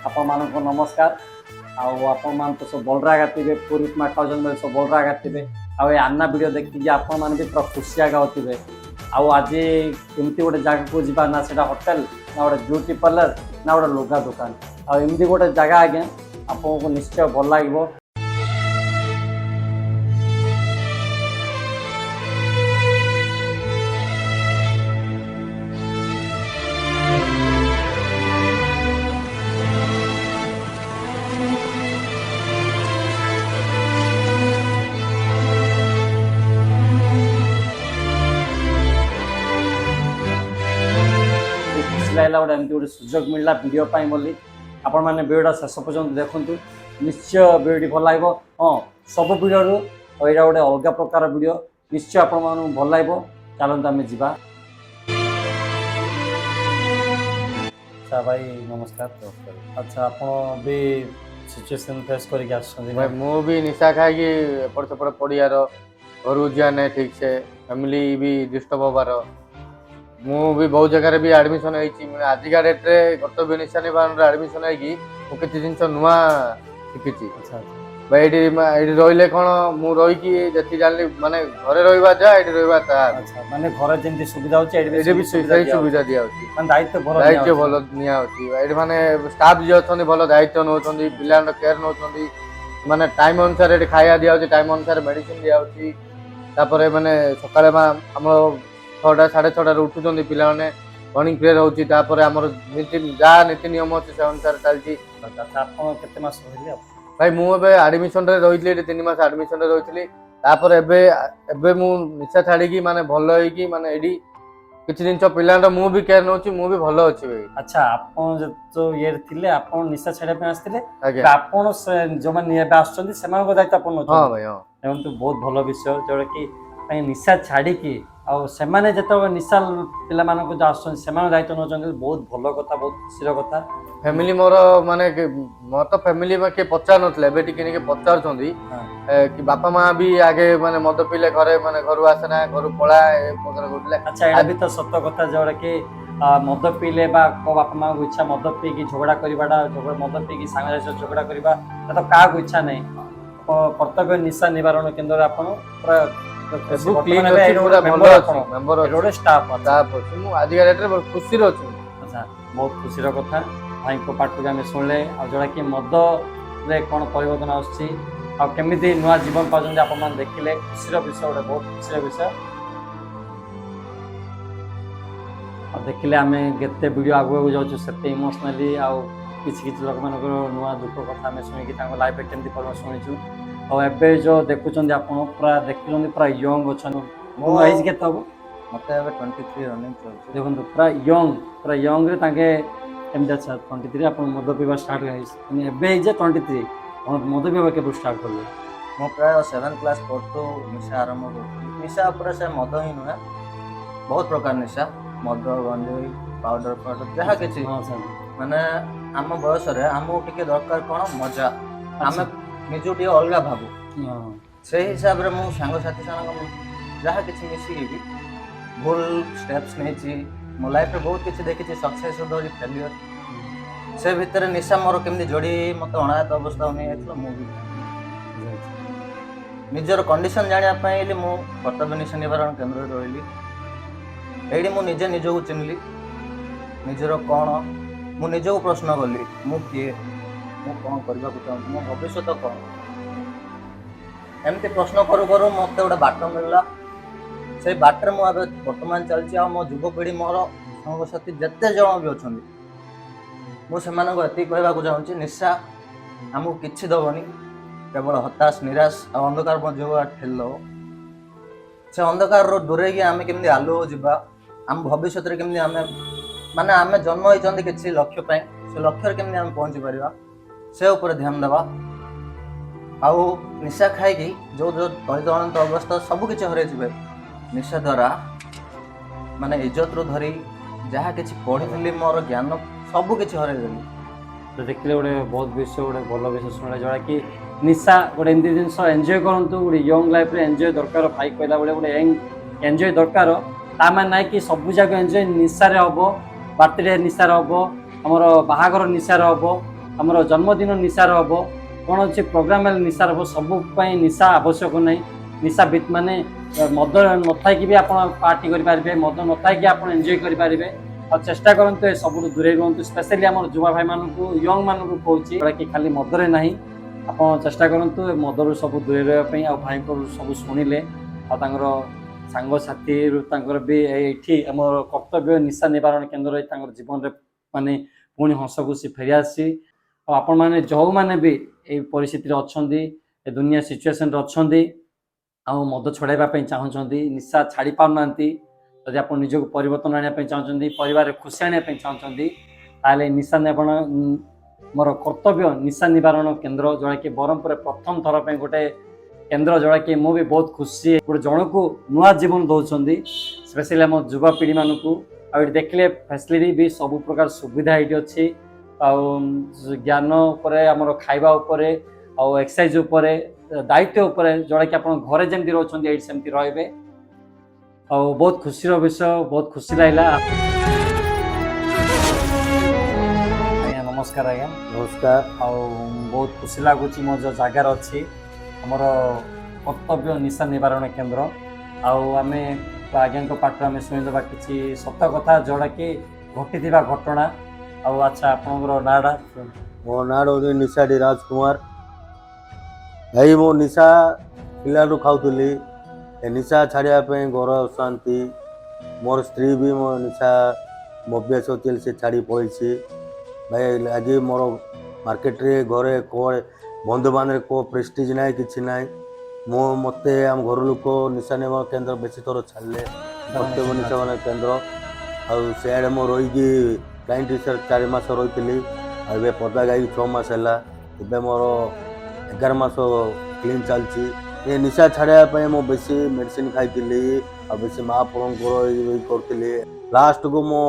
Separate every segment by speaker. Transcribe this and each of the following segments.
Speaker 1: ଆପଣମାନଙ୍କୁ ନମସ୍କାର। ଆଉ ଆପଣମାନେ ତ ସବୁ ବଲରା ଆଗା ଥିବେ, ପୁରୀ ଉପମା ଖାଉଛନ୍ତି ବୋଲେ ସବୁ ବଲରା ଆଗା ଥିବେ। ଆଉ ଏ ଆନ୍ନା ଭିଡ଼ିଓ ଦେଖିକି ଆପଣମାନେ ବି ପୁରା ଖୁସି ଆଗା ହଉଥିବେ। ଆଉ ଆଜି ଏମିତି ଗୋଟେ ଜାଗାକୁ ଯିବା, ନା ସେଇଟା ହୋଟେଲ, ନା ଗୋଟେ ବ୍ୟୁଟି ପାର୍ଲର, ନା ଗୋଟେ ଲୁଗା ଦୋକାନ। ଆଉ ଏମିତି ଗୋଟେ ଜାଗା ଆଜ୍ଞା, ଆପଣଙ୍କୁ ନିଶ୍ଚୟ ଭଲ ଲାଗିବ। ଖୁସି ଲାଗିଲା ଗୋଟେ ଏମିତି ଗୋଟେ ସୁଯୋଗ ମିଳିଲା ଭିଡ଼ିଓ ପାଇଁ ବୋଲି। ଆପଣମାନେ ଭିଡ଼ିଓଟା ଶେଷ ପର୍ଯ୍ୟନ୍ତ ଦେଖନ୍ତୁ, ନିଶ୍ଚୟ ଭିଡ଼ିଓଟି ଭଲ ଲାଗିବ। ହଁ, ସବୁ ଭିଡ଼ିଓରୁ ଆଉ ଏଇଟା ଗୋଟେ ଅଲଗା ପ୍ରକାର ଭିଡ଼ିଓ, ନିଶ୍ଚୟ ଆପଣମାନଙ୍କୁ ଭଲ ଲାଗିବ। ଚାଲନ୍ତୁ ଆମେ ଯିବା। ଆଚ୍ଛା ଭାଇ, ନମସ୍କାର। ଆଚ୍ଛା, ଆପଣ ବି ସିଚୁଏସନ୍ ଫେସ୍ କରିକି ଆସୁଛନ୍ତି?
Speaker 2: ଭାଇ, ମୁଁ ବି ନିଶା ଖାଇକି ଏପଟ ସେପଟ ପଡ଼ିବାର, ଘରକୁ ଯିବା ନାହିଁ ଠିକ୍ ସେ, ଫ୍ୟାମିଲି ବି ଡିଷ୍ଟର୍ବ ହବାର। ମୁଁ ବି ବହୁତ ଜାଗାରେ ବି ଆଡ଼ମିସନ୍ ହେଇଛି। ମାନେ ଆଜିକା ଡେଟ୍ରେ କର୍ତ୍ତବ୍ୟ ନିଶା ନିବାରଣରେ ଆଡ଼ମିସନ୍ ହେଇକି ମୁଁ କିଛି ଜିନିଷ ନୂଆ ଶିଖିଛି।
Speaker 1: ଆଚ୍ଛା ଆଚ୍ଛା
Speaker 2: ଭାଇ, ଏଇଠି ରହିଲେ କ'ଣ, ମୁଁ ରହିକି ଯେତିକି ଜାଣିଲି, ମାନେ ଘରେ ରହିବା ଯାହା, ଏଇଠି ରହିବା ତାହା।
Speaker 1: ଆଚ୍ଛା, ମାନେ ଘରେ ଯେମିତି ସୁବିଧା ହଉଛି, ଏଇଠି
Speaker 2: ଏଇଠି ବି
Speaker 1: ସେମିତି ସୁବିଧା
Speaker 2: ସେଇ
Speaker 1: ଦିଆହଉଛି।
Speaker 2: ସୁବିଧା ଦିଆହଉଛି।
Speaker 1: ମାନେ ଦାୟିତ୍ୱ ଭଲ
Speaker 2: ଦାୟିତ୍ୱ
Speaker 1: ନିଆହଉଛି।
Speaker 2: ଭଲ ନିଆହଉଛି ଏଇଠି। ମାନେ ଷ୍ଟାଫ୍ ଯିଏ ଅଛନ୍ତି, ଭଲ ଦାୟିତ୍ୱ ନେଉଛନ୍ତି, ପିଲାଙ୍କ କେୟାର ନେଉଛନ୍ତି। ମାନେ ଟାଇମ୍ ଅନୁସାରେ ଏଠି ଖାଇବା ଦିଆହଉଛି, ଟାଇମ୍ ଅନୁସାରେ ମେଡିସିନ ଦିଆହଉଛି। ତାପରେ ମାନେ ସକାଳେ ଆମର 6ଟା 6:30ରେ ଉଠୁଛନ୍ତି ପିଲାମାନେ, ମର୍ଣ୍ଣିଂ ପ୍ରେୟର ହେଉଛି। ତାପରେ ଆମର ନୀତି ଯାହା ନୀତି ନିୟମ ଅଛି, ସେ ଅନୁସାରେ ଚାଲିଛି।
Speaker 1: ଆଚ୍ଛା, ଆପଣ କେତେ ମାସ ରହିଲେ ଆଉ?
Speaker 2: ଭାଇ, ମୁଁ ଏବେ ଆଡମିସନରେ ରହିଥିଲି ଏଠି, 3 ମାସ ଆଡମିସନରେ ରହିଥିଲି। ତାପରେ ଏବେ ଏବେ ମୁଁ ନିଶା ଛାଡ଼ିକି ମାନେ ଭଲ ହେଇକି, ମାନେ ଏଇଠି କିଛି ଜିନିଷ ପିଲାଙ୍କର ମୁଁ ବି କେୟାର ନେଉଛି, ମୁଁ ବି ଭଲ ଅଛି ଭାଇ।
Speaker 1: ଆଚ୍ଛା, ଆପଣ ଯୋଉ ଇଏରେ ଥିଲେ, ଆପଣ ନିଶା ଛାଡ଼ିବା ପାଇଁ ଆସିଥିଲେ?
Speaker 2: ଆଜ୍ଞା।
Speaker 1: ଆପଣ ସେ ଯୋଉମାନେ ଏବେ ଆସୁଛନ୍ତି, ସେମାନଙ୍କ ଦାୟିତ୍ୱ ଆପଣ ନେଉଛନ୍ତି?
Speaker 2: ଭାଇ, ହଁ।
Speaker 1: ଦେଖନ୍ତୁ, ବହୁତ ଭଲ ବିଷୟ, ଯୋଉଟା କି ପାଇଁ ନିଶା ଛାଡ଼ିକି ଆଉ ସେମାନେ ଯେତେବେଳେ ନିଶା ପିଲାମାନଙ୍କୁ ଯୋଉ ଆସୁଛନ୍ତି, ସେମାନଙ୍କ ଦାୟିତ୍ୱ ନେଉଛନ୍ତି। ବହୁତ ଭଲ କଥା, ବହୁତ ଖୁସିର କଥା।
Speaker 2: ଫ୍ୟାମିଲି ମୋର, ମାନେ ମୋର ତ ଫ୍ୟାମିଲି କିଏ ପଚାରୁ ନଥିଲେ, ଏବେ ଟିକେ ଟିକେ ପଚାରୁଛନ୍ତି। କି ବାପା ମା ବି ଆଗେ ମାନେ ମଦ ପିଇଲେ ଘରେ ମାନେ ଘରୁ ଆସେନା, ଘରୁ ପଳା, ଏ ପ୍ରକାର କହୁଥିଲେ।
Speaker 1: ଆଚ୍ଛା, ଏଇଟା ବି ତ ସତ କଥା, ଯୋଉଟା କି ମଦ ପିଇଲେ ବା କୋଉ ବାପା ମାଆଙ୍କୁ ଇଚ୍ଛା ମଦ ପିଇକି ଝଗଡ଼ା କରିବାଟା, ଝଗଡ଼ା ମଦ ପିଇକି ସାଙ୍ଗସାଥି ସହ ଝଗଡ଼ା କରିବା, ଏଟା ତ କାହାକୁ ଇଚ୍ଛା ନାହିଁ। କର୍ତ୍ତବ୍ୟ ନିଶା ନିବାରଣ କେନ୍ଦ୍ରରେ ଆପଣ ପୁରା ଖୁସି।
Speaker 2: ସବୁ
Speaker 1: ବର୍ତ୍ତମାନ
Speaker 2: କ୍ଲିନ୍
Speaker 1: ଏବେ
Speaker 2: ଅଛି,
Speaker 1: ଏଇଠି
Speaker 2: ପୁରା
Speaker 1: ଗୋଟେ
Speaker 2: ଭଲ
Speaker 1: member
Speaker 2: ଅଛି।
Speaker 1: ଆପଣ
Speaker 2: ମେମ୍ବର
Speaker 1: ଏଇଠି
Speaker 2: ଅଛି।
Speaker 1: ଗୋଟେ ଷ୍ଟାଫ୍ ଅଛି।
Speaker 2: ଷ୍ଟାଫ୍ ଅଛି। ମୁଁ ଆଜିକା ଡେଟ୍ରେ ବହୁତ ଖୁସିରେ ଅଛି।
Speaker 1: ଆଚ୍ଛା, ବହୁତ ଖୁସିର କଥା ଭାଇଙ୍କ ପାଟିରୁ ଆମେ ଶୁଣିଲେ। ଆଉ ଯୋଉଟା କି ମଦରେ କ'ଣ ପରିବର୍ତ୍ତନ ଆସୁଛି ଆଉ କେମିତି ନୂଆ ଜୀବନ ପାଉଛନ୍ତି, ଆପଣମାନେ ଦେଖିଲେ। ଖୁସିର ବିଷୟ, ଗୋଟେ ବହୁତ ଖୁସିର ବିଷୟ। ଆଉ ଦେଖିଲେ, ଆମେ ଯେତେ ଭିଡ଼ିଓ ଆଗକୁ ଆଗକୁ ଯାଉଛୁ, ସେତେ ଇମୋସନାଲି ଆଉ କିଛି କିଛି ଲୋକମାନଙ୍କର ନୂଆ ଦୁଃଖ କଥା ଆମେ ଶୁଣିକି ତାଙ୍କ ଲାଇଫରେ କେମିତି ପରିବର୍ତ୍ତନ ଶୁଣିଛୁ। ଆଉ ଏବେ ଯୋଉ ଦେଖୁଛନ୍ତି ଆପଣ, ପୁରା ଦେଖୁଛନ୍ତି, ପୁରା ୟଙ୍ଗ ଅଛନ୍ତି। ମୋ ଏଜ୍ କେତେ ହବ?
Speaker 3: ମତେ ଏବେ 23 ରନିଂ ଚାଲୁଛି।
Speaker 1: ଦେଖନ୍ତୁ, ପୁରା ୟଙ୍ଗ, ପୁରା ୟଙ୍ଗରେ ତାଙ୍କେ ଏମିତି। ଆଚ୍ଛା, 23 ଆପଣ ମଦ ପିଇବା ଷ୍ଟାର୍ଟ ହେଇଛି, ମାନେ ଏବେ ଏଜ୍ 23, ଆପଣ ମଦ ପିଇବା କେବେ ଷ୍ଟାର୍ଟ କଲେ?
Speaker 3: ମୁଁ ପ୍ରାୟ 7 କ୍ଲାସ୍ ପରଠୁ ନିଶା ଆରମ୍ଭ କରିଥିଲି। ନିଶା ଉପରେ ସେ ମଦ ହିଁ ନୁହେଁ, ବହୁତ ପ୍ରକାର ନିଶା, ମଦ, ଗଞ୍ଜେଇ, ପାଉଡର ଫାଉଡର, ଯାହା କିଛି।
Speaker 1: ହଁ ସାର୍
Speaker 3: ମାନେ ଆମ ବୟସରେ ଆମକୁ ଟିକେ ଦରକାର କ'ଣ, ମଜା। ଆମେ ନିଜକୁ ଟିକେ ଅଲଗା ଭାବୁ। ସେଇ ହିସାବରେ ମୁଁ ସାଙ୍ଗସାଥି ସାଙ୍ଗ ଯାହା କିଛି ମିଶିକି ବି ଭୁଲ ଷ୍ଟେପ୍ସ ନେଇଛି। ମୋ ଲାଇଫରେ ବହୁତ କିଛି ଦେଖିଛି, ସକ୍ସେସ୍ ଧରି ଫେଲିୟର। ସେ ଭିତରେ ନିଶା ମୋର କେମିତି ଯୋଡ଼ି ମୋତେ ଅଣାୟତ ଅବସ୍ଥାକୁ ନେଇଯାଇଥିଲା, ମୁଁ ବି ଜାଣିନି। ନିଜର କଣ୍ଡିସନ ଜାଣିବା ପାଇଁ ହେଲେ ମୁଁ କର୍ତ୍ତବ୍ୟ ନିଶା ନିବାରଣ କେନ୍ଦ୍ରରେ ରହିଲି। ଏଇଠି ମୁଁ ନିଜେ ନିଜକୁ ଚିହ୍ନିଲି, ନିଜର କ'ଣ, ମୁଁ ନିଜକୁ ପ୍ରଶ୍ନ କଲି, ମୁଁ କିଏ, ମୁଁ କ'ଣ କରିବାକୁ ଚାହୁଁଛି, ମୋ ଭବିଷ୍ୟତ କ'ଣ? ଏମିତି ପ୍ରଶ୍ନ କରୁ କରୁ ମୋତେ ଗୋଟେ ବାଟ ମିଳିଲା। ସେଇ ବାଟରେ ମୁଁ ଏବେ ବର୍ତ୍ତମାନ ଚାଲିଛି। ଆଉ ମୋ ଯୁବପିଢ଼ି, ମୋର ସାଙ୍ଗସାଥି ଯେତେ ଜଣ ବି ଅଛନ୍ତି, ମୁଁ ସେମାନଙ୍କୁ ଏତିକି କହିବାକୁ ଚାହୁଁଛି, ନିଶା ଆମକୁ କିଛି ଦେବନି, କେବଳ ହତାଶ, ନିରାଶ ଆଉ ଅନ୍ଧକାର ମଧ୍ୟକୁ ଠେଲି ଦେବ। ସେ ଅନ୍ଧକାରରୁ ଦୂରେଇକି ଆମେ କେମିତି ଆଲୁଅ ଯିବା, ଆମ ଭବିଷ୍ୟତରେ କେମିତି ଆମେ, ମାନେ ଆମେ ଜନ୍ମ ହେଇଛନ୍ତି କିଛି ଲକ୍ଷ୍ୟ ପାଇଁ, ସେ ଲକ୍ଷ୍ୟରେ କେମିତି ଆମେ ପହଞ୍ଚି ପାରିବା, ସେ ଉପରେ ଧ୍ୟାନ ଦେବା। ଆଉ ନିଶା ଖାଇକି ଯୋଉ ଯୋଉ ତଳିତଳାନ୍ତ ଅବସ୍ଥା, ସବୁ କିଛି ହରେଇଯିବେ ନିଶା ଦ୍ୱାରା। ମାନେ ଇଜ୍ଜତରୁ ଧରି ଯାହା କିଛି ପଢ଼ିଥିଲି, ମୋର ଜ୍ଞାନ, ସବୁ କିଛି ହରେଇଦେଲି।
Speaker 1: ତ ଦେଖିଲେ, ଗୋଟେ ବହୁତ ବିଷୟ, ଗୋଟେ ଭଲ ବିଷୟ ଶୁଣିଲେ, ଯୋଉଟା କି ନିଶା ଗୋଟେ ଏମିତି ଜିନିଷ, ଏନ୍ଜୟ କରନ୍ତୁ। ଗୋଟେ ୟଙ୍ଗ ଲାଇଫରେ ଏନ୍ଜୟ ଦରକାର। ଭାଇ କହିଲା ଭଳିଆ ଗୋଟେ ଏନ୍ଜୟ ଦରକାର। ତା ମାନେ ନାହିଁ କି ସବୁ ଯାକ ଏନ୍ଜୟ ନିଶାରେ ହବ, ବାର୍ଥଡେ ନିଶାରେ ହବ, ଆମର ବାହାଘର ନିଶାରେ ହବ। ଆମର ଜନ୍ମଦିନ ନିଶାର ହେବ, କୌଣସି ପ୍ରୋଗ୍ରାମ୍ ହେଲେ ନିଶାର ହେବ, ସବୁ ପାଇଁ ନିଶା ଆବଶ୍ୟକ ନାହିଁ। ନିଶା ବି ମାନେ ମଦ ନଥାଇକି ବି ଆପଣ ପାର୍ଟି କରିପାରିବେ, ମଦ ନଥାଇକି ଆପଣ ଏନ୍ଜୟ କରିପାରିବେ। ଆଉ ଚେଷ୍ଟା କରନ୍ତୁ ଏ ସବୁଠୁ ଦୂରେଇ ରୁହନ୍ତୁ। ସ୍ପେଶାଲି ଆମର ଯୁବା ଭାଇମାନଙ୍କୁ, ୟଙ୍ଗ ମାନଙ୍କୁ କହୁଛି, ଯେଉଁଟାକି ଖାଲି ମଦରେ ନାହିଁ, ଆପଣ ଚେଷ୍ଟା କରନ୍ତୁ ଏ ମଦରୁ ସବୁ ଦୂରେଇ ରହିବା ପାଇଁ। ଆଉ ଭାଇଙ୍କର ସବୁ ଶୁଣିଲେ ଆଉ ତାଙ୍କର ସାଙ୍ଗସାଥିରୁ ତାଙ୍କର ବି ଏଇଠି ଆମର କର୍ତ୍ତବ୍ୟ ନିଶା ନିବାରଣ କେନ୍ଦ୍ରରେ ତାଙ୍କର ଜୀବନରେ ମାନେ ପୁଣି ହସ ଖୁସି ଫେରି ଆସିଛି। ଆଉ ଆପଣମାନେ ଯେଉଁମାନେ ବି ଏଇ ପରିସ୍ଥିତିରେ ଅଛନ୍ତି, ଏ ଦୁନିଆ ସିଚୁଏସନରେ ଅଛନ୍ତି ଆଉ ମଦ ଛଡ଼ାଇବା ପାଇଁ ଚାହୁଁଛନ୍ତି, ନିଶା ଛାଡ଼ି ପାରୁନାହାନ୍ତି, ଯଦି ଆପଣ ନିଜକୁ ପରିବର୍ତ୍ତନ ଆଣିବା ପାଇଁ ଚାହୁଁଛନ୍ତି, ପରିବାରରେ ଖୁସି ଆଣିବା ପାଇଁ ଚାହୁଁଛନ୍ତି, ତାହେଲେ ନିଶା ନିବାରଣ ମୋର କର୍ତ୍ତବ୍ୟ ନିଶା ନିବାରଣ କେନ୍ଦ୍ର, ଯେଉଁଟାକି ବ୍ରହ୍ମପୁରରେ ପ୍ରଥମ ଥର ପାଇଁ ଗୋଟେ କେନ୍ଦ୍ର, ଯେଉଁଟାକି ମୁଁ ବି ବହୁତ ଖୁସି, ଗୋଟେ ଜଣକୁ ନୂଆ ଜୀବନ ଦେଉଛନ୍ତି, ସ୍ପେଶାଲି ଆମ ଯୁବାପିଢ଼ିମାନଙ୍କୁ। ଆଉ ଏଠି ଦେଖିଲେ ଫ୍ୟାସିଲିଟି ବି ସବୁ ପ୍ରକାର ସୁବିଧା ଏଇଠି ଅଛି। ଆଉ ଜ୍ଞାନ ଉପରେ, ଆମର ଖାଇବା ଉପରେ ଆଉ ଏକ୍ସରସାଇଜ ଉପରେ, ଦାୟିତ୍ୱ ଉପରେ, ଯେଉଁଟାକି ଆପଣ ଘରେ ଯେମିତି ରହୁଛନ୍ତି ଏଇଠି ସେମିତି ରହିବେ। ଆଉ ବହୁତ ଖୁସିର ବିଷୟ, ବହୁତ ଖୁସି ଲାଗିଲା। ଆଜ୍ଞା ନମସ୍କାର ଆଜ୍ଞା।
Speaker 2: ନମସ୍କାର।
Speaker 1: ଆଉ ବହୁତ ଖୁସି ଲାଗୁଛି ମୋ ଯେଉଁ ଜାଗାରେ ଅଛି, ଆମର କର୍ତ୍ତବ୍ୟ ନିଶା ନିବାରଣ କେନ୍ଦ୍ର। ଆଉ ଆମେ ଆଜ୍ଞାଙ୍କ ପାଖରୁ ଆମେ ଶୁଣିଦେବା କିଛି ସତ କଥା, ଯେଉଁଟାକି ଘଟିଥିବା ଘଟଣା। ଆଉ ଆଚ୍ଛା, ଆପଣଙ୍କର ନାଁଟା?
Speaker 4: ମୋ ନାଁ ହେଉଛି ନିଶାଡ଼ି ରାଜକୁମାର। ଭାଇ, ମୁଁ ନିଶା ପିଲାଠୁ ଖାଉଥିଲି। ଏ ନିଶା ଛାଡ଼ିବା ପାଇଁ ଘର ଅଶାନ୍ତି। ମୋର ସ୍ତ୍ରୀ ବି ମୋ ନିଶା ଅଭ୍ୟାସ ଅଛି, ସେ ଛାଡ଼ି ପଳେଇଛି। ଭାଇ, ଆଜି ମୋର ମାର୍କେଟରେ, ଘରେ, କୁଆଡ଼େ ବନ୍ଧୁବାନ୍ଧବରେ କେଉଁ ପ୍ରେଷ୍ଟିଜ୍ ନାହିଁ, କିଛି ନାହିଁ। ମୁଁ ମୋତେ ଆମ ଘର ଲୋକ ନିଶା ନିବାରଣ କେନ୍ଦ୍ର ବେଶୀ ଥର ଛାଡ଼ିଲେ, କର୍ତ୍ତବ୍ୟ ନିଶା ନିବାରଣ କେନ୍ଦ୍ର। ଆଉ ସିଆଡ଼େ ମୁଁ ରହିକି କ୍ଲାଇଣ୍ଟ ହିସାବରେ 4 ମାସ ରହିଥିଲି। ଆଉ ଏବେ ପଦା ଗାଇ 6 ମାସ ହେଲା। ଏବେ ମୋର 11 ମାସ କ୍ଲିନ୍ ଚାଲିଛି। ଏ ନିଶା ଛାଡ଼ିବା ପାଇଁ ମୁଁ ବେଶୀ ମେଡ଼ିସିନ ଖାଇଥିଲି ଆଉ ବେଶୀ ମହାପ୍ରଭୁଙ୍କର ଇଏ କରୁଥିଲି। ଲାଷ୍ଟକୁ ମୁଁ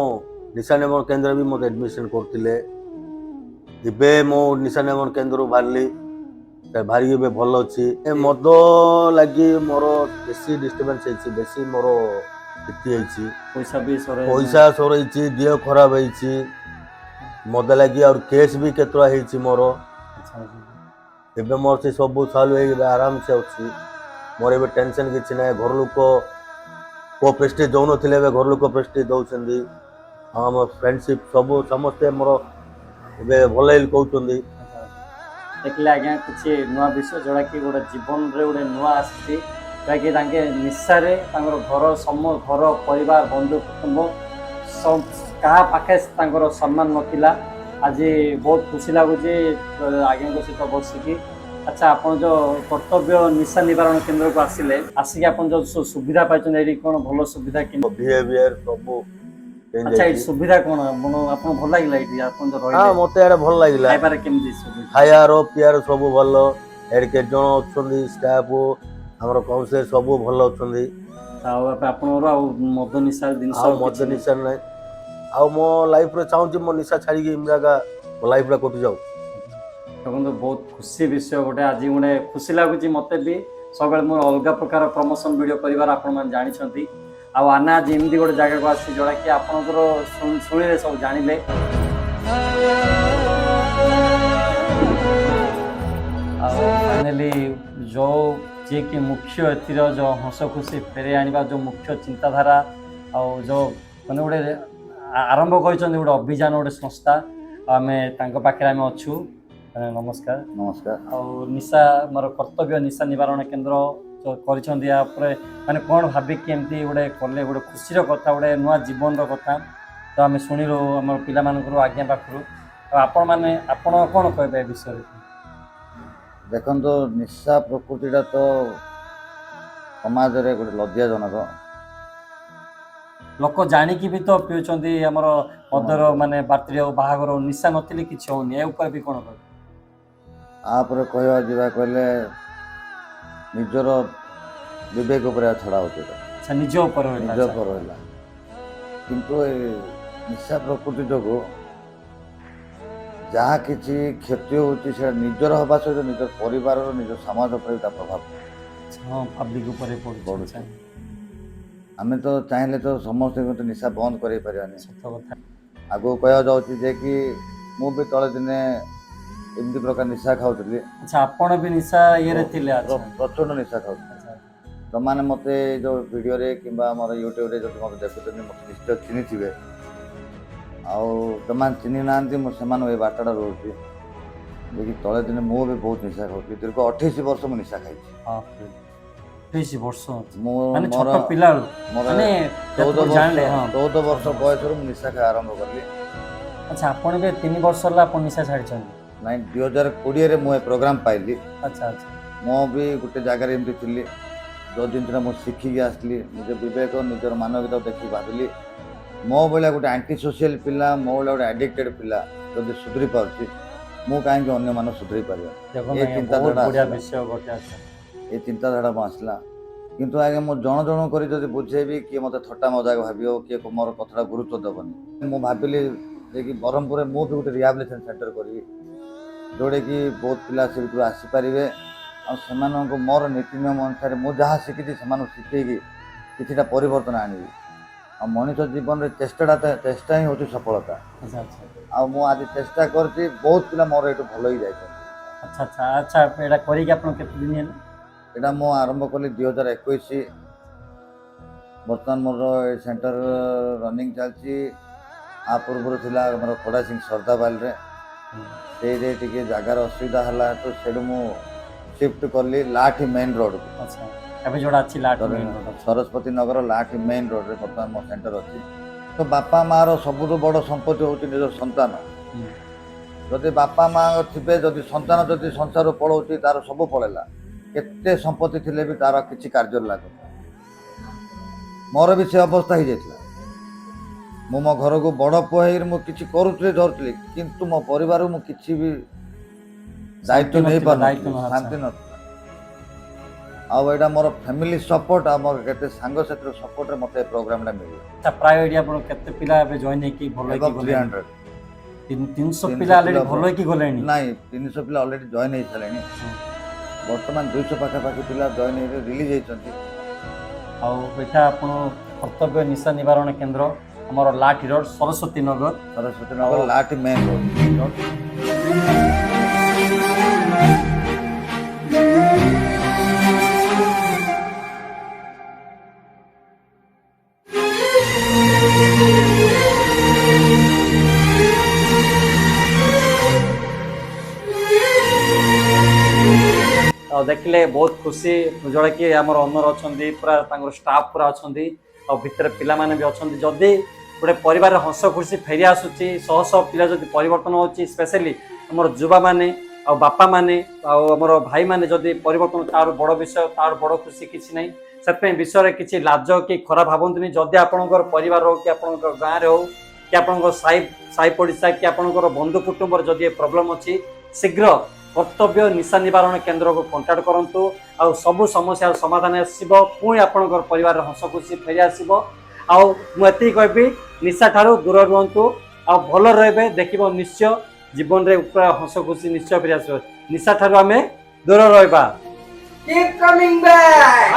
Speaker 4: ନିଶା ନିବାରଣ କେନ୍ଦ୍ର ବି ମୋତେ ଆଡ଼ମିସନ୍ କରୁଥିଲେ। ଏବେ ମୁଁ ନିଶା ନିବାରଣ କେନ୍ଦ୍ରରୁ ବାହାରିଲି, ବାହାରିକି ଏବେ ଭଲ ଅଛି। ଏ ମଦ ଲାଗି ମୋର ବେଶୀ ଡିଷ୍ଟର୍ବାନ୍ସ ହେଇଛି, ବେଶୀ ମୋର କ୍ଷତି ହେଇଛି।
Speaker 1: ପଇସା ବି ସରେ।
Speaker 4: ପଇସା ସରେଇଛି, ଦେହ ଖରାପ ହେଇଛି ମଦ ଲାଗି। ଆଉ କେସ୍ ବି କେତେଟା ହେଇଛି ମୋର। ଏବେ ମୋର ସେ ସବୁ ସଲ୍ଭ ହେଇକି ଏବେ ଆରାମସେ ଅଛି। ମୋର ଏବେ ଟେନସନ୍ କିଛି ନାହିଁ। ଘର ଲୋକ କୋଉ ପ୍ରେଷ୍ଟିଜ୍ ଦେଉନଥିଲେ, ଏବେ ଘର ଲୋକ ପ୍ରେଷ୍ଟିଜ୍ ଦେଉଛନ୍ତି। ଆଉ ଆମ ଫ୍ରେଣ୍ଡସିପ୍ ସବୁ ସମସ୍ତେ ମୋର ଏବେ ଭଲ ହେଇ କହୁଛନ୍ତି।
Speaker 1: ଦେଖିଲେ ଆଜ୍ଞା, କିଛି ନୂଆ ବିଷୟ ଯେଉଁଟାକି ଗୋଟେ ଜୀବନରେ ଗୋଟେ ନୂଆ ଆସିଛି, ଯାହାକି ତାଙ୍କେ ନିଶାରେ ତାଙ୍କର ଘର ଘର ପରିବାର, ବନ୍ଧୁ କୁଟୁମ୍ବ କାହା ପାଖେ ତାଙ୍କର ସମ୍ମାନ ନଥିଲା। ଆଜି ବହୁତ ଖୁସି ଲାଗୁଛି ଆଜ୍ଞାଙ୍କ ସହିତ ବସିକି। ଆଚ୍ଛା, ଆପଣ ଯେଉଁ କର୍ତ୍ତବ୍ୟ ନିଶା ନିବାରଣ କେନ୍ଦ୍ରକୁ ଆସିଲେ, ଆସିକି ଆପଣ ଯେଉଁ ସବୁ ସୁବିଧା ପାଇଛନ୍ତି, ଏଇଠି କ'ଣ ଭଲ ସୁବିଧା କେମିତି?
Speaker 4: ବିହେଭିୟର ସବୁ ଚେଞ୍ଜ
Speaker 1: ଆଚ୍ଛା, ଏଇଠି
Speaker 4: ହେଇଛି।
Speaker 1: ସୁବିଧା କ'ଣ ଆପଣ ଭଲ ଲାଗିଲା ଏଇଠି ଆପଣ ଯୋଉ
Speaker 4: ହଁ,
Speaker 1: ରହିଲେ?
Speaker 4: ମତେ ଏଇଟା ଭଲ ଲାଗିଲା।
Speaker 1: ଖାଇବାରେ କେମିତି ସୁବିଧା?
Speaker 4: ଖାଇବାର ପିଇବାର ସବୁ ଭଲ। ଏଠି କେତେ ଜଣ ଅଛନ୍ତି ଷ୍ଟାଫ୍, ଆମର କାଉନସିଲର ସବୁ ଭଲ ଅଛନ୍ତି।
Speaker 1: ଆଉ ଏବେ ଆପଣଙ୍କର ଆଉ ମଦ ନିଶା ଜିନିଷ
Speaker 4: ଆଉ ମଦ
Speaker 1: କିଛି ନାହିଁ?
Speaker 4: ନିଶା ନାହିଁ। ଆଉ ମୋ ଲାଇଫରେ ଚାହୁଁଛି ମୋ ନିଶା ଛାଡ଼ିକି ଏମିତି ଏକା ମୋ ଲାଇଫଟା କଟିଯାଉ।
Speaker 1: ଦେଖନ୍ତୁ, ବହୁତ ଖୁସି ବିଷୟ ଗୋଟେ, ଆଜି ଗୋଟେ ଖୁସି ଲାଗୁଛି ମୋତେ ବି। ସବୁବେଳେ ମୋର ଅଲଗା ପ୍ରକାର ପ୍ରମୋସନ୍ ଭିଡ଼ିଓ କରିବାର ଆପଣମାନେ ଜାଣିଛନ୍ତି। ଆଉ ଆନା ଆଜି ଏମିତି ଗୋଟେ ଜାଗାକୁ ଆସିଛି, ଯେଉଁଟାକି ଆପଣଙ୍କର ଶୁଣିଲେ ସବୁ ଜାଣିଲେ। ଆଉ ଫାଇନାଲି ଯେଉଁ ଯିଏକି ମୁଖ୍ୟ ଏଥିର ଯେଉଁ ହସ ଖୁସି ଫେରାଇ ଆଣିବା ଯେଉଁ ମୁଖ୍ୟ ଚିନ୍ତାଧାରା ଆଉ ଯେଉଁ ମାନେ ଗୋଟେ ଆରମ୍ଭ କରିଛନ୍ତି ଗୋଟେ ଅଭିଯାନ, ଗୋଟେ ସଂସ୍ଥା, ଆଉ ଆମେ ତାଙ୍କ ପାଖରେ ଆମେ ଅଛୁ। ନମସ୍କାର।
Speaker 5: ନମସ୍କାର।
Speaker 1: ଆଉ ନିଶା ମୋର କର୍ତ୍ତବ୍ୟ ନିଶା ନିବାରଣ କେନ୍ଦ୍ର ଯୋଉ କରିଛନ୍ତି, ୟା ଉପରେ ମାନେ କ'ଣ ଭାବିକି ଏମିତି ଗୋଟେ କଲେ? ଗୋଟେ ଖୁସିର କଥା, ଗୋଟେ ନୂଆ ଜୀବନର କଥା ତ ଆମେ ଶୁଣିଲୁ ଆମର ପିଲାମାନଙ୍କର, ଆଜ୍ଞା ପାଖରୁ। ଆଉ ଆପଣମାନେ, ଆପଣ କ'ଣ କହିବେ ଏ ବିଷୟରେ?
Speaker 5: ଦେଖନ୍ତୁ, ନିଶା ପ୍ରକୃତିଟା ତ ସମାଜରେ ଗୋଟେ ଲଜ୍ଜାଜନକ।
Speaker 1: ଲୋକ ଜାଣିକି ବି ତ ପିଉଛନ୍ତି। ଆମର ମଦର ମାନେ ବାର୍ଥଡେ ହଉ, ବାହାଘର ହଉ, ନିଶା ନଥିଲେ କିଛି ହଉନି। ଏ ଉପରେ ବି କ'ଣ କହିବେ?
Speaker 5: ଆ ଉପରେ କହିବା ଯିବା କହିଲେ ନିଜର ବିବେକ ଉପରେ ଛଡ଼ା ହେଉଛି ଏଇଟା।
Speaker 1: ଆଚ୍ଛା, ନିଜ ଉପରେ ରହିଲା।
Speaker 5: ନିଜ ଉପରେ ରହିଲା। କିନ୍ତୁ ଏ ନିଶା ପ୍ରକୃତି ଯୋଗୁଁ ଯାହା କିଛି କ୍ଷତି ହେଉଛି, ସେଇଟା ନିଜର ହେବା ସହିତ ନିଜ ପରିବାରର, ନିଜ ସମାଜ ଉପରେ ବି ତା ପ୍ରଭାବ
Speaker 1: ହଁ, ପବ୍ଲିକ ଉପରେ ପଡୁଛି।
Speaker 5: ପଡୁଛି। ଆମେ ତ ଚାହିଁଲେ ତ ସମସ୍ତଙ୍କୁ ତ ନିଶା ବନ୍ଦ କରାଇ ପାରିବାନି।
Speaker 1: ସତ କଥା।
Speaker 5: ଆଗକୁ କହିବାକୁ ଯାଉଛି ଯେ କି ମୁଁ ବି ତଳେ ଦିନେ ଏମିତି ପ୍ରକାର ନିଶା ଖାଉଥିଲି।
Speaker 1: ଆଚ୍ଛା, ଆପଣ ବି ନିଶା ଇଏରେ ଥିଲେ? ଆଚ୍ଛା।
Speaker 5: ପ୍ରଚଣ୍ଡ ନିଶା ଖାଉଥିଲି। ଯେଉଁମାନେ ମୋତେ ଯେଉଁ ଭିଡ଼ିଓରେ କିମ୍ବା ଆମର ୟୁଟ୍ୟୁବରେ ଯଦି ମୋତେ ଦେଖୁଛନ୍ତି, ମୋତେ ନିଶ୍ଚୟ ଚିହ୍ନିଥିବେ। ଆଉ ଯେଉଁମାନେ ଚିହ୍ନି ନାହାନ୍ତି, ମୁଁ ସେମାନଙ୍କୁ ଏ ବାର୍ତ୍ତାଟା ରହୁଛି ଯେ କି ତଳେ ଦିନେ ମୁଁ ବି ବହୁତ ନିଶା ଖାଉଥିଲି। ଦୀର୍ଘ 28 ବର୍ଷ ମୁଁ ନିଶା ଖାଇଛି।
Speaker 1: ବାପରେ, 28 ବର୍ଷ!
Speaker 5: ମୁଁ
Speaker 1: ମାନେ
Speaker 5: ମୋର
Speaker 1: ଛୋଟ ପିଲାବେଳୁ?
Speaker 5: ମୋର
Speaker 1: ମାନେ
Speaker 5: 14
Speaker 1: ଯେତେବେଳେ ଜାଣିଲେ
Speaker 5: ବର୍ଷ 14 ବର୍ଷ ବୟସରୁ ମୁଁ ନିଶା ଖାଇବା ଆରମ୍ଭ କଲି।
Speaker 1: ଆଚ୍ଛା, ଆପଣ ଏବେ 3 ବର୍ଷ ହେଲା ଆପଣ ନିଶା ଛାଡ଼ିଛନ୍ତି?
Speaker 5: ନାଇଁ, 2020ରେ ମୁଁ ଏ ପ୍ରୋଗ୍ରାମ ପାଇଲି।
Speaker 1: ଆଚ୍ଛା ଆଚ୍ଛା
Speaker 5: ମୁଁ ବି ଗୋଟେ ଜାଗାରେ ଏମିତି ଥିଲି। ଯେଉଁ ଜିନିଷଟା ମୁଁ ଶିଖିକି ଆସିଲି, ନିଜ ବିବେକ, ନିଜର ମାନବିକତା ଦେଖିକି ଭାବିଲି, ମୋ ଭଳିଆ ଗୋଟେ ଆଣ୍ଟି ସୋସିଆଲ ପିଲା, ମୋ ଭଳିଆ ଗୋଟେ ଆଡ଼ିକ୍ଟେଡ଼ ପିଲା ଯଦି ସୁଧରି ପାରୁଛି, ମୁଁ କାହିଁକି ଅନ୍ୟମାନଙ୍କୁ ସୁଧରି ପାରିବ?
Speaker 1: ଦେଖନ୍ତୁ
Speaker 5: ଏ
Speaker 1: ଆଜ୍ଞା, ବହୁତ
Speaker 5: ଚିନ୍ତାଧାରା
Speaker 1: ବଢ଼ିଆ
Speaker 5: ଆସିଲା।
Speaker 1: ବିଷୟ ଗୋଟେ। ଆଚ୍ଛା।
Speaker 5: ଏ ଚିନ୍ତାଧାରା ମୋ ଆସିଲା। କିନ୍ତୁ ଆଜ୍ଞା, ମୁଁ ଜଣ ଜଣ କରି ଯଦି ବୁଝେଇବି, କିଏ ମୋତେ ଥଟ୍ଟା ମଜାକ ଭାବିବ, କିଏ ମୋର କଥାଟା ଗୁରୁତ୍ୱ ଦେବନି। ମୁଁ ଭାବିଲି ଯେ କି ବ୍ରହ୍ମପୁରରେ ମୁଁ ବି ଗୋଟେ ରିହାବିଲିଟେସନ୍ ସେଣ୍ଟର କରିବି, ଯେଉଁଟାକି ବହୁତ ପିଲା ସେ ଭିତରୁ ଆସିପାରିବେ ଆଉ ସେମାନଙ୍କୁ ମୋର ନୀତି ନିୟମ ଅନୁସାରେ ମୁଁ ଯାହା ଶିଖିଛି ସେମାନଙ୍କୁ ଶିଖେଇକି କିଛିଟା ପରିବର୍ତ୍ତନ ଆଣିବି। ଆଉ ମଣିଷ ଜୀବନରେ ଚେଷ୍ଟାଟା ଚେଷ୍ଟା ହିଁ ହେଉଛି ସଫଳତା।
Speaker 1: ଆଚ୍ଛା ଆଚ୍ଛା
Speaker 5: ଆଉ ମୁଁ ଆଜି ଚେଷ୍ଟା କରିଛି, ବହୁତ ପିଲା ମୋର ଏଇଠୁ ଭଲ ହେଇଯାଇଛନ୍ତି।
Speaker 1: ଆଚ୍ଛା ଆଚ୍ଛା ଆଚ୍ଛା, ଏଇଟା କରିକି ଆପଣ କେତେ ଦିନ ହେଲା?
Speaker 5: ଏଇଟା ମୁଁ ଆରମ୍ଭ କଲି 2021। ବର୍ତ୍ତମାନ ମୋର ଏ ସେଣ୍ଟର ରନିଂ ଚାଲିଛି। ଆ ପୂର୍ବରୁ ଥିଲା ଆମର ଖୋଡ଼ା ସିଂ ସର୍ଦ୍ଦାବାଲିରେ। ସେଇଠି ଟିକେ ଜାଗାର ଅସୁବିଧା ହେଲା, ତ ସେଇଠୁ ମୁଁ ସିଫ୍ଟ କଲି ଲାଠି ମେନ୍ ରୋଡ଼କୁ।
Speaker 1: ଆଚ୍ଛା, ଏବେ ଯୋଉଟା ଅଛି ଲାଠି ମେନ୍ ରୋଡ ଅଛି।
Speaker 5: ସରସ୍ୱତୀ ନଗର ଲାଠି ମେନ୍ ରୋଡ଼ରେ ବର୍ତ୍ତମାନ ମୋ ସେଣ୍ଟର ଅଛି। ତ ବାପା ମାଆର ସବୁଠୁ ବଡ଼ ସମ୍ପତ୍ତି ହେଉଛି ନିଜ ସନ୍ତାନ। ଯଦି ବାପା ମା ଥିବେ, ଯଦି ସନ୍ତାନ ଯଦି ସଂସାରରୁ ପଳାଉଛି, ତାର ସବୁ ପଳେଇଲା। କେତେ ସମ୍ପତ୍ତି ଥିଲେ ବି ତାର କିଛି କାର୍ଯ୍ୟରେ ଲାଗୁନି। ମୋର ବି ସେ ଅବସ୍ଥା ହେଇଯାଇଥିଲା। ମୁଁ ମୋ ଘରକୁ ବଡ଼ ପୁଅ ହେଇକରି ମୁଁ କିଛି କରୁଥିଲି, ଧରୁଥିଲି, କିନ୍ତୁ ମୋ ପରିବାରକୁ ମୁଁ କିଛି ବି ଦାୟିତ୍ୱ
Speaker 1: ଶାନ୍ତି ନଥିଲା,
Speaker 5: ନେଇପାରୁନଥିଲି।
Speaker 1: ଦାୟିତ୍ୱ ନଥିଲା।
Speaker 5: ଶାନ୍ତି ନଥିଲା। ଆଉ ଏଇଟା ମୋର ଫ୍ୟାମିଲି ସପୋର୍ଟ ଆଉ ମୋର କେତେ ସାଙ୍ଗସାଥିର ସପୋର୍ଟରେ ମୋତେ ଏ ପ୍ରୋଗ୍ରାମଟା ମିଳିଲା।
Speaker 1: ଆଚ୍ଛା, ପ୍ରାୟ ଏଇଠି ଆପଣ କେତେ ପିଲା ଏବେ ଜଏନ୍ ହେଇକି ଭଲ ହେଇକି
Speaker 5: ଥ୍ରୀ
Speaker 1: ଗଲେଣି?
Speaker 5: ହଣ୍ଡ୍ରେଡ଼।
Speaker 1: 300
Speaker 5: 300
Speaker 1: ପିଲା ଅଲରେଡି
Speaker 5: ପିଲା
Speaker 1: ଭଲ ହେଇକି ଗଲେଣି?
Speaker 5: ନାଇଁ, 300 ପିଲା ଅଲରେଡ଼ି ଜଏନ୍ ହେଇସାରିଲେଣି। ବର୍ତ୍ତମାନ 200 ପାଖାପାଖି ପିଲା ଜଏନ୍ ହେଇକି ରିଲିଜ୍ ହେଇଛନ୍ତି।
Speaker 1: ଆଉ ଏଇଟା ଆପଣ କର୍ତ୍ତବ୍ୟ ନିଶା ନିବାରଣ କେନ୍ଦ୍ର, ଆମର ଲାଠି ରୋଡ, ସରସ୍ୱତୀ ନଗର।
Speaker 5: ସରସ୍ୱତୀ ନଗର ଲାଠି ମେନ୍ ରୋଡ଼।
Speaker 1: ଆଉ ଦେଖିଲେ ବହୁତ ଖୁସି। ଜଣେ କି ଆମର ଓନର ଅଛନ୍ତି, ପୁରା ତାଙ୍କର ଷ୍ଟାଫ୍ ପୁରା ଅଛନ୍ତି ଆଉ ଭିତରେ ପିଲାମାନେ ବି ଅଛନ୍ତି। ଯଦି ଗୋଟେ ପରିବାରରେ ହସ ଖୁସି ଫେରି ଆସୁଛି, ଶହ ଶହ ପିଲା ଯଦି ପରିବର୍ତ୍ତନ ହେଉଛି, ସ୍ପେଶାଲି ଆମର ଯୁବାମାନେ ଆଉ ବାପାମାନେ ଆଉ ଆମର ଭାଇମାନେ ଯଦି ପରିବର୍ତ୍ତନ, ତାର ବଡ଼ ବିଷୟ, ତାର ବଡ଼ ଖୁସି କିଛି ନାହିଁ। ସେଥିପାଇଁ ବିଷୟରେ କିଛି ଲାଜ କି ଖରାପ ଭାବନ୍ତୁନି। ଯଦି ଆପଣଙ୍କର ପରିବାର ହଉ କି ଆପଣଙ୍କ ଗାଁରେ ହଉ କି ଆପଣଙ୍କ ସାହି ସାହି ପଡ଼ିଶା କି ଆପଣଙ୍କର ବନ୍ଧୁ କୁଟୁମ୍ବର ଯଦି ଏ ପ୍ରୋବ୍ଲେମ୍ ଅଛି, ଶୀଘ୍ର କର୍ତ୍ତବ୍ୟ ନିଶା ନିବାରଣ କେନ୍ଦ୍ରକୁ କଣ୍ଟାକ୍ଟ କରନ୍ତୁ ଆଉ ସବୁ ସମସ୍ୟାର ସମାଧାନ ଆସିବ। ପୁଣି ଆପଣଙ୍କର ପରିବାରରେ ହସ ଖୁସି ଫେରି ଆସିବ। ଆଉ ମୁଁ ଏତିକି କହିବି, ନିଶା ଠାରୁ ଦୂର ରୁହନ୍ତୁ ଆଉ ଭଲ ରହିବେ। ଦେଖିବ ନିଶ୍ଚୟ ଜୀବନରେ ପୁରା ହସ ଖୁସି ନିଶ୍ଚୟ ଫେରି ଆସିବ। ନିଶା ଠାରୁ ଆମେ ଦୂର ରହିବା।
Speaker 2: Keep coming back!